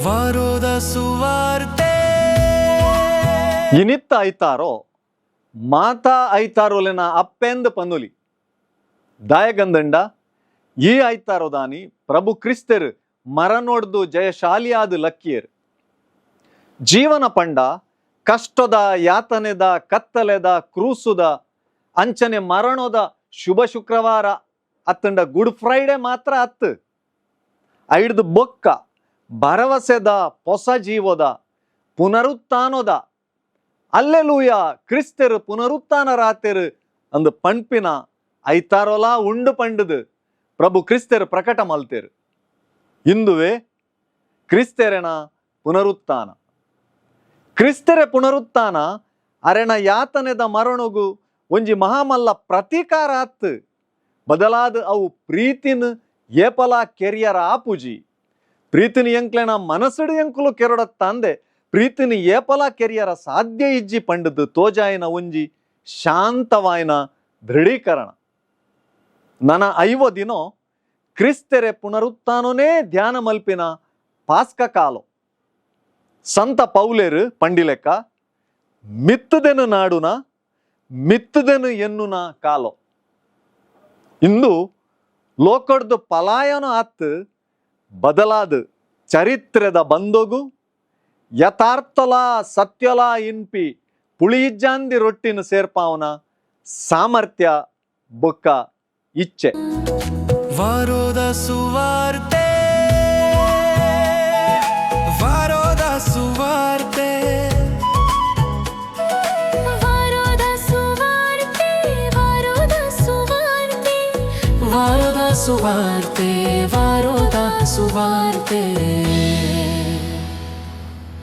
ವಾರೋದ ಸುವಾರ್ತೆ. ಇನಿತ್ತ ಐತಾರೋ ಮಾತಾ ಐತಾರೋಲೆನ ಅಪ್ಪೆಂದು ಪನ್ನುಲಿ. ದಾಯಗಂದಂಡ ಈ ಐತಾರೋ ದಾನಿ ಪ್ರಭು ಕ್ರಿಸ್ತೆರ್ ಮರನೊಡ್ದು ಜಯಶಾಲಿಯಾದ ಲಕ್ಕಿಯರ್. ಜೀವನ ಪಂಡ ಕಷ್ಟದ, ಯಾತನೆದ, ಕತ್ತಲೆದ, ಕ್ರೂಸುದ, ಅಂಚನೆ ಮರಣೋದ ಶುಭ ಶುಕ್ರವಾರ ಅತ್ತಂಡ ಗುಡ್ ಫ್ರೈಡೆ ಮಾತ್ರ ಅತ್ತು. ಐಡ್ದು ಬೊಕ್ಕ ಭರವಸೆದ, ಹೊಸ ಜೀವದ, ಪುನರುತ್ಥಾನದ, ಅಲ್ಲೆಲೂಯ, ಕ್ರಿಸ್ತೆರು ಪುನರುತ್ಥಾನ ರಾತೆರು ಅಂದು ಪಣ್ಪಿನ ಐತಾರೋಲಾ ಉಂಡು ಪಂಡುದು ಪ್ರಭು ಕ್ರಿಸ್ತೆರು ಪ್ರಕಟ ಮಲ್ತೇರು. ಇಂದುವೆ ಕ್ರಿಸ್ತೆರೆನ ಪುನರುತ್ಥಾನ. ಕ್ರಿಸ್ತೆರೆ ಪುನರುತ್ಥಾನ ಅರೆನ ಯಾತನೆದ ಮರಣಗು ಒಂಜಿ ಮಹಾಮಲ್ಲ ಪ್ರತೀಕಾರ ಆತ್. ಬದಲಾದ ಅವು ಪ್ರೀತಿನ ಏಪಲ ಕೆರಿಯರ ಆಪುಜಿ. ಪ್ರೀತಿನ ಎಂಕ್ಲೆನ ಮನಸ್ಸುಡು ಎಂಕುಲು ಕೆರೊಡತ್ತಂದೆ ಪ್ರೀತಿನ ಏಪಲ ಕೆರಿಯರ ಸಾಧ್ಯ ಇಜ್ಜಿ ಪಂಡದು ತೋಜಾಯಿನ ಒಂಜಿ ಶಾಂತವಾಯಿನ ದೃಢೀಕರಣ. ನನ 50 ದಿನೋ ಕ್ರಿಸ್ತೆರೆ ಪುನರುತ್ಥಾನನೇ ಧ್ಯಾನ ಮಲ್ಪಿನ ಪಾಸ್ಕ ಕಾಲೋ. ಸಂತ ಪೌಲೇರು ಪಂಡಿಲೆಕ್ಕ ಮಿತ್ತದೆನು ನಾಡುನ, ಮಿತ್ತದೆನು ಎನ್ನುನ ಕಾಲೋ ಇಂದು. ಲೋಕಡ್ದು ಪಲಾಯನ ಆತ್, ಬದಲಾದ ಚರಿತ್ರೆದ ಬಂದೊಗು ಯಥಾರ್ಥಲ ಸತ್ಯಲ ಇನ್ಪಿ ಪುಳಿಯಿಜ್ಜಾಂದಿ ರೊಟ್ಟಿನ ಸೇರ್ಪಾವನ ಸಾಮರ್ಥ್ಯ ಬೊಕ್ಕ ಇಚ್ಛೆ. ವಾರೋದ ಸುವಾರ್ತೆ, ವಾರೋದ ಸುವಾರ್ತೆ. ವಾರೋದ ಸುವಾರ್ತೆ, ವಾರೋದ ಸುವಾರ್ತೆ. ವಾರೋದ ಸುವಾರ್ತೆ, ವಾರೋದ ಸುವಾರ್ತೆ.